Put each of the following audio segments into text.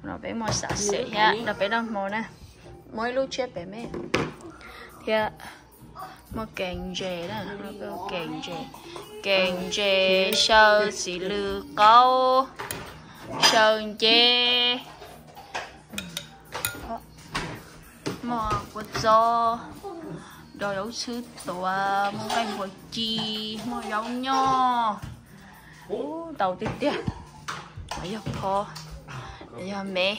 No peb muaj xav xev thiab no peb noj hmo na. Muaj ib lub tshiab pem me thiab. Muaj kev ntses na, kev ntses, kev ntses, xyaw txiv lws qaub, xyaw nceb, muaj kua txob, do zaub txhwb tuav, muaj nqaij npua ci, muaj zaub nyoj. Ntau tiag tiag. No yog phob, no yog me.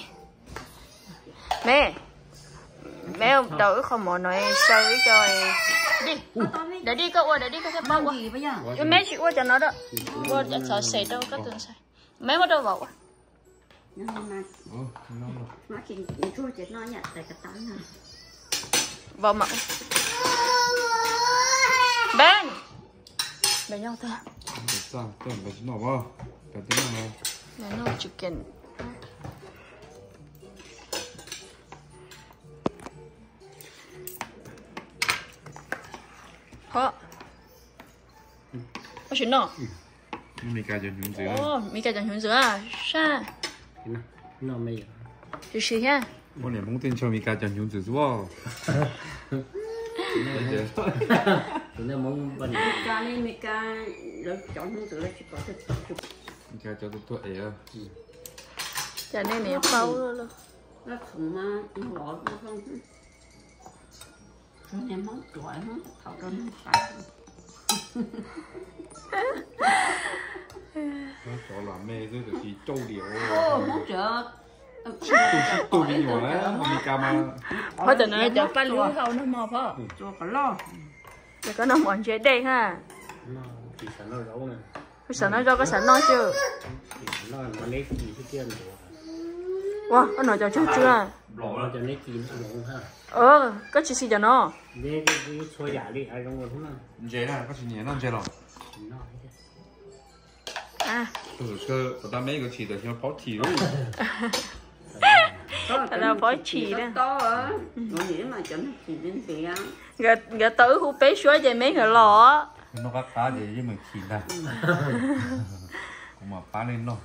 Me, me daus wb qhov mov no xyaw ib co. Dij, daim dij koj ua, daim dij koj thiaj paub ua. Yog me tsis ua cov no da, ua cov xov xev rau koj tus ntxhais. Me muab rau vauv ua. Vauv mam. Npe, npe nyob tag. Ho, koj sim noj. Meskas cov hnyuv ntxwv, Meskas cov hnyuv ntxwv sab. Tsis siv thiab. Muaj niam Hmoob tej ntshaw Meskas cov hnyuv ntxwv xwb. Meskas li Meskas, lawv cov hnyuv ntxwv lawv tsis pom. Meskas cov tuag tuag es. Cas nej niam paub lawm. Lawv txhoov mas lov. Cov lam me xwb, tab sis cauj diam. Sib tug sib tug li nyuam na, Meskas mas. Phauj, cov no cov paj lub hau no mog phauj. Ces koj noj mov ntse dej ha. Kuv xav noj zaub, koj xav noj xwb. Ua, koj noj cov tsawg tsawg? Koj tsis xis cov no. Ntses na, koj tsis nyiam noj ntses los? Tus kawg, puas tab meb koj chim tam sim no paub chim lawm. Paub chim na. Nkawd tau wb hu peb suab ces meb nkawd los. Noj qab qab ces yeej meem chim ntag. Kuv mam pab nej noj.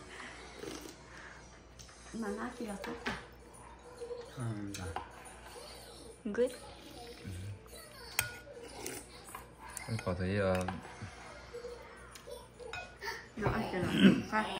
Pom tau